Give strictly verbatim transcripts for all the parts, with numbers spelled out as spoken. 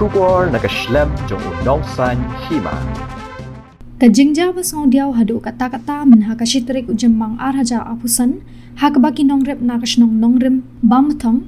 Khubor na ka shlem jong u Nongsaiñ Hima. Ka jingjia ba sngew diaw haduh katta katta mynha ka shi tarik u Jymmang ar hajar arphew san, ha kaba ki nongrep na ka shnong Nongrim Bamthong,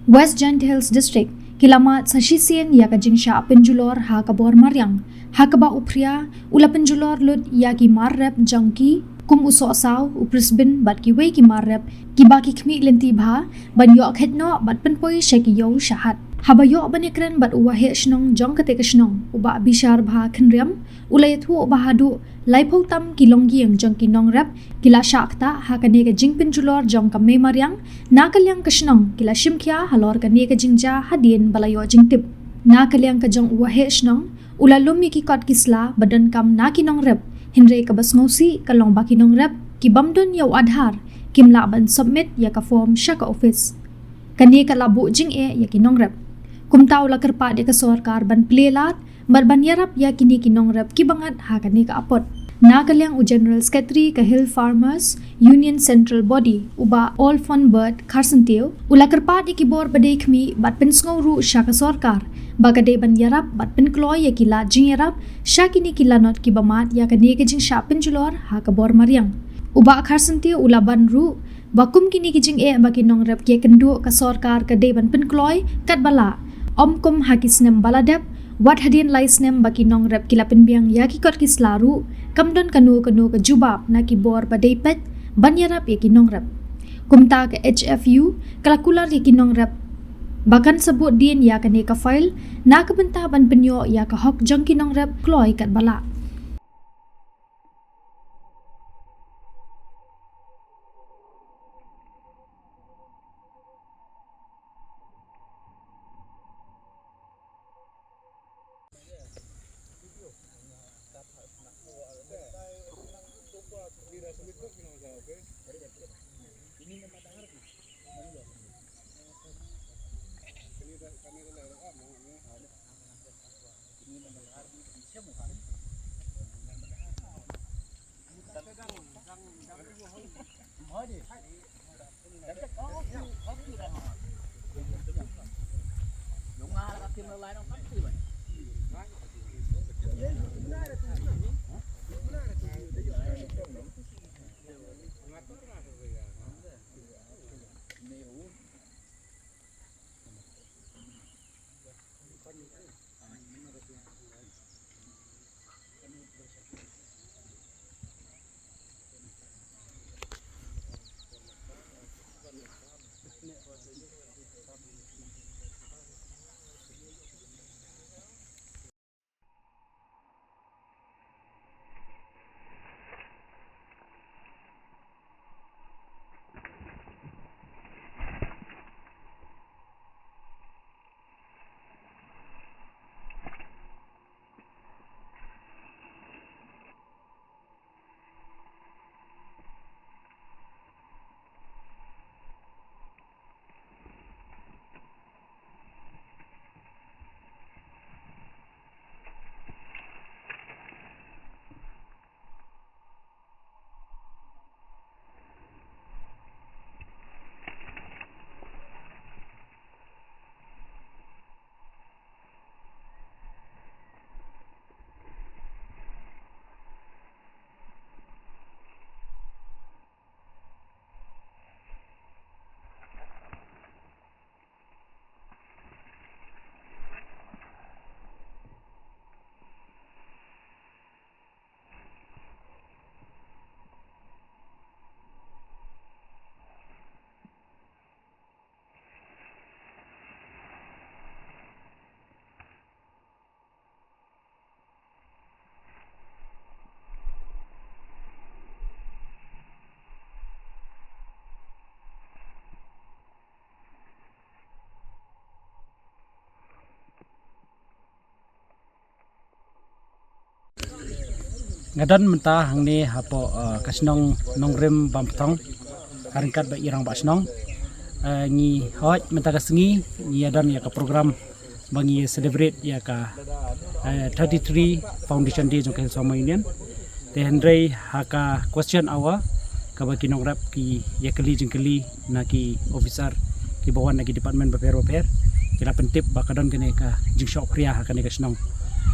West Jaintia Hills District, ki la mad sa shisien ïa ka jingshah pynjulor ha ka bor mariang, ha kaba u Phria u la pynjulor lut ïa ki mar rep jong ki, kum u Sohsaw, u Prisbin bad kiwei ki mar rep kiba ki khmih lynti bha, ban ïoh khet noh bad pynpoi sha ki ïew shahat. Haba ïoh ban ïakren bad u Waheh Shnong jong kata ka shnong, u Bah Bishar Bha Khynriam, u la ïathuh ba haduh laiphew tam ki longïing jong ki nongrep ki la shah ktah ha kane ka jingpynjulor jong ka mei mariang, na ka liang ka shnong ki la shim khia halor kane ka jingjia hadien ba la ïoh jingtip. Na ka liang ka jong u Waheh Shnong, u la lum ïa ki kot ki sla ba donkam na ki nongrep, hynrei kaba sngewsih ka long ba ki nongrep ki bym don ïa u Aadhaar kim lah ban submit ïa ka form sha ka office. Kane ka la buh jingeh ïa ki nongrep. Kumta u la kyrpad ïa ka sorkar ban plie lad bad ban ïarap ïa kine ki nongrep kiba ngat ha kane ka apot. Na ka liang u General Secretary ka Hill Farmers Union Central Body, u Bah Olphonbert Kharsyntiew, u la kyrpad ïa ki bor ba dei khmih bad pynsngew ruh sha ka sorkar ba ka dei ban ïarap bad pynkloi ïa ki lad jingïarap sha kine ki lanot kiba mad ïa kane ka jingshah pynjulor ha ka bor mariang. U Bah Kharsyntiew u la ban ruh ba kum kine ki jingeh ba ki nongrep ki ïakynduh, ka sorkar ka dei ban pynkloi katba lah, ym kum ha ki snem ba la dep, wat hadien lai snem ba ki nongrep ki la pynbiang ïa ki kot ki sla ruh kam don kano kano ka jubab na ki bor ba dei peit ban ïarap ïa ki nongrep. Kumta ka H F U ka la kular ïa ki nongrep ba kan sa bud dien ïa kane ka file na ka bynta ban pynïoh ïa ka hok jong ki nongrep kloi katba lah. Nga don mynta hangne hapoh, eh, ka shnong Nongrim Bamthong, ka ryngkat bad i rangbah shnong. Eh, ngi hoi mynta ka sngi ngi ïa don ïa ka program ba ngi celebrate ïa ka, eh, thirty-three Foundation Day jong ka Hill Farmer Union. Te hynrei ha ka question hour kaba ki nongrep ki ïa kylli jingkylli na ki officer kiba wan na ki department bapher bapher. ki la pyntip ba ka don kane ka jingshoh phria ha kane ka shnong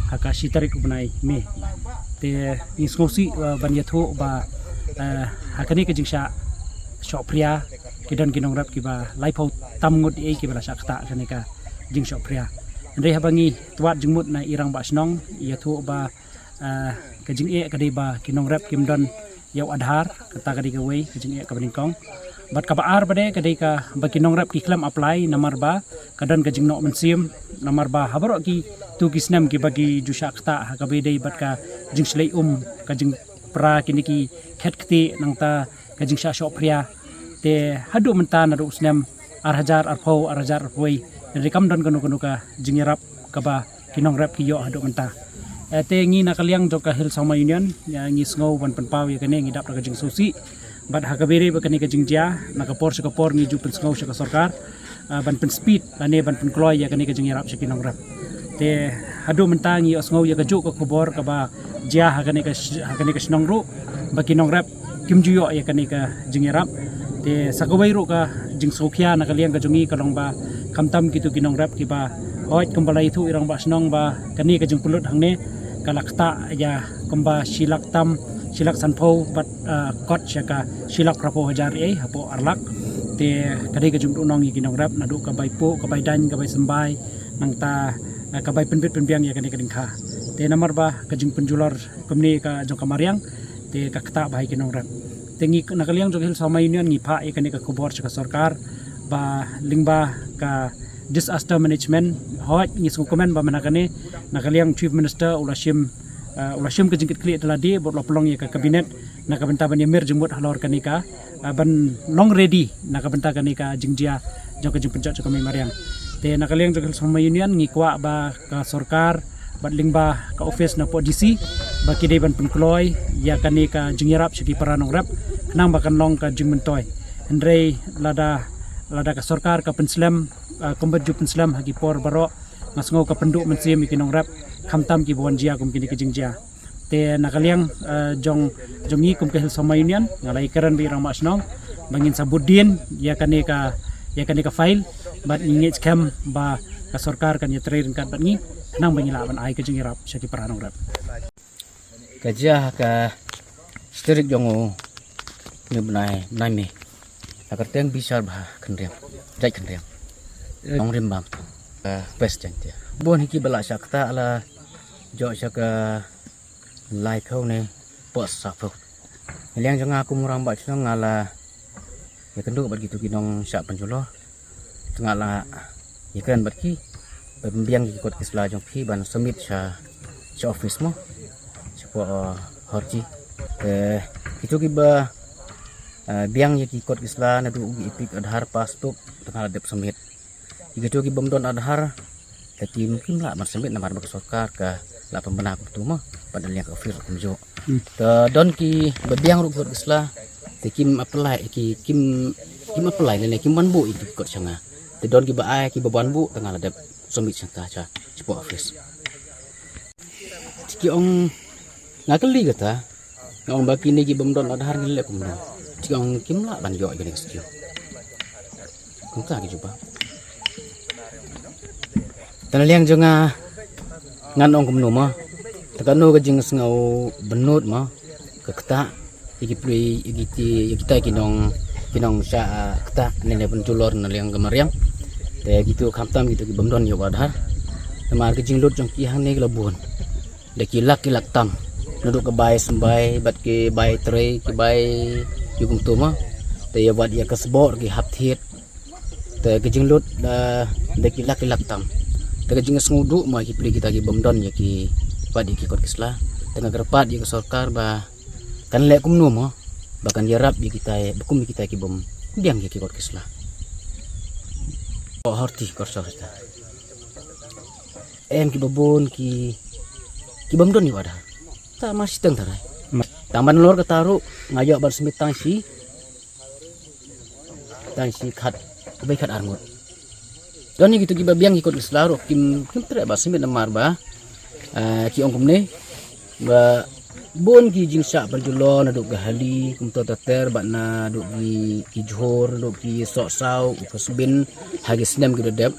ha ka shi tarik u bnai May. Te ngi sngewsih, eh, ban ïathuh ba, eh, ha kane ka jingshah shoh phria ki don ki nongrep kiba laiphew tam ngut ei kiba la shah ktah kane ka jingshoh phria. Hynrei haba ngi twad jingmut na i rangbah shnong ïathuh ba, eh, ka jingeh ka dei ba ki nongrep kim don ïa u Aadhaar, kata ka dei kawei ka jingeh kaba nyngkong. Bad kaba ar ba dei ka dei ka ba ki nongrep ki khlem apply namar ba ka don ka jingnoh mynsiem, namar ba ha baroh kitu ki snem kiba ki ju shah ktah ha kaba ïadei bad ka jingshlei um, ka jingpra kine ki khet kti nangta ka jingshah shoh phria. Te haduh mynta naduh u snem ar hajar arphew, ar hajar arphew wei, hynrei kam don kano kano ka jingïarap kaba ki nongrep ki ïoh haduh mynta. Eh, te ngi na ka liang jong ka Hill Sawma Union, ïa, ngi sngew ban pynpaw ïa kane, ngi dap da ka jingsngewsih. Bad ha kaba ïadei bad kane ka jingjia, na ka por sha ka por ngi ju pynsngew sha ka sorkar, eh, ban pynspeed lane ban pynkloi ïa kane ka jingïarap sha ki nongrep. Te haduh mynta ngi ïohsngew ïa kajuh ka khubor kaba jia ha kane ka sh-, ha kane ka shnong ruh ba ki nongrep kim ju ïoh ïa kane ka jingïarap. Te sa kawei ruh ka jingsngewkhia na ka liang ka jong ngi ka long ba khamtam kitu ki nongrep kiba, hooid, kumba la ïathuh i rangbah shnong ba kane ka jingpynlut hangne ka la ktah ïa kumba shi lak tam, shi lak sanphew bad, ah, kot sha ka shi lak phraphew hajar ei hapoh ar lak. Te ka dei ka jingduhnong ïa ki nongrep naduh ka bai puh, ka bai daiñ, ka bai symbai, nangta, ah, ka bai pynbit pynbiang ïa kane ka diengkha. Te namar ba ka jingpynjulor kumne ka jong ka mariang, te ka ktah bha ïa ki nongrep. Te ngi na ka liang jong Hill Sawma Union ngi phah ïa kane ka khubor sha ka sorkar ba lyngba ka disaster management, hooid, ngi sngewkmen ba mynta kane na ka liang Chief Minister u la shim, eh, u la shim ka jingkitkhlieh da lade bad u la pynlong ïa ka cabinet na ka bynta ban ïamir jingmut halor kane ka, eh, ban long ready na ka bynta kane ka jingjia jong ka jingpynjot jong ka mei mariang. Te na ka liang jong ka Hill Sawma Union ngi kwah ba ka sorkar bad lyngba ka office na poh D C ba ki dei ban pynkloi ïa kane ka jingïarap sha ki para nongrep khnang ba kan long ka jingmyntoi. Hynrei lada, lada ka sorkar ka pynslem, ah, kumba ju pynslem ha ki por baroh, nga sngew ka pynduh mynsiem ïa ki nongrep, khamtam kiba wan jia kum kine ki jingjia. Te na ka liang, eh, jong, jong ngi kum ka Hill Sawma Union, nga la ïakren bad i rangbah shnong ba ngin sa bud dien ïa kane ka, ïa kane ka file, bad ngi ngeit skhem ba ka sorkar kan ïatrei ryngkat bad ngi khnang ba ngi lah ban ai ka jingïarap sha ki para nongrep. Ka jia ha ka shi tarik jong u bnai, bnai May. La kyrteng Bishar Bha Khynriang, Jait Khynriang. Eh. Nongrim Bam. Eh, West Jaintia. Bun hi kiba la shah ktah la jot sha ka laiphew ne hapoh saphew. Na liang jong nga kum u rangbah shnong nga la ïakynduh bad kitu ki nongshah pynjulor. Te nga la ïakren bad ki ba pynbiang ïa ki kot ki sla jong phi ban submit sha, sha office mo, shapoh, eh, Horti. Te kitu kiba, eh, biang ïa ki kot ki sla naduh ki EPIC, Aadhaar, passbook, te nga la dep submit. Ïa kitu ki bym don Aadhaar, te kim, kim lah ban submit namar ba ka sorkar ka la pynbna kumtu mo, bad na liang ka office kumjuh. Hmm. Te don kiba biang ruh ki kot ki sla, te kim apply, ki, kim, kim apply lane kim wan buh ïa ki kot sha nga. Te don kiba ai, kiba wan buh, te nga la dep submit sha ka, sha, shapoh office. Te ki ong, nga kylli kata, nga ong ba kine ki bym don Aadhaar ngin leh kumno. Te ki ong kim lah ban ïoh ïa kane ka scheme. Kumta ki jubab. Te na liang jong nga, ngan ong kumno mo. Te kano ka jingsngew bynnud mo, ka ktah ïa ki pli, ïa ki, ïa kita ki nong, ki nongshah, ah, ktah ne, ne pynjulor na liang ka mariang. Te kitu khamtam kitu ki bym don ïa u Aadhaar. Namar ka jinglut jong ki hangne ki la bun. Da ki lak ki lak tam. Naduh ka bai symbai, bad ki bai trei, ki bai ïa kumtu mo. Te ïa wat ïa ka sboh ki hap thied. Te ka jinglut da, da ki lak ki lak tam. Te ka jingsngewduh mo ïa ki pli kita ki bym don ïa ki, wat ïa ki kot ki sla. Te nga kyrpad ïa ka sorkar ba kan leh kumno mo, ba kan ïarap ïa kita, ba kum ïa kita ki bym biang ïa ki kot ki sla. Horti, Horti Horti. Em kiba bun ki, ki bym don ïa u Aadhaar. Ta ma shiteng ta rai. Ma- Tang ban lor kata ruh, nga ïoh ban submit tang shi, tang shi khat, bai khat ar ngut. Don ïa kitu kiba biang ki kot ki sla ruh, kim, kim treh ban submit namar ba, eh, ki ong kumne, ba bun ki jingshah pynjulor naduh ka hali, kumta ter ter, bad naduh ki, ki jhur, naduh ki sohsaw, u kasbin, ha ki snem ki da dep.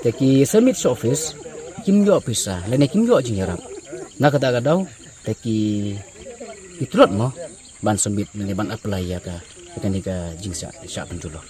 Te ki submit sha office, kim ïoh pisa lane kim ïoh jingïarap. Na kata ka daw te ki, ki tlot mo ban submit lane ban apply ïa ka, ïa kane ka jingshah, shah pynjulor.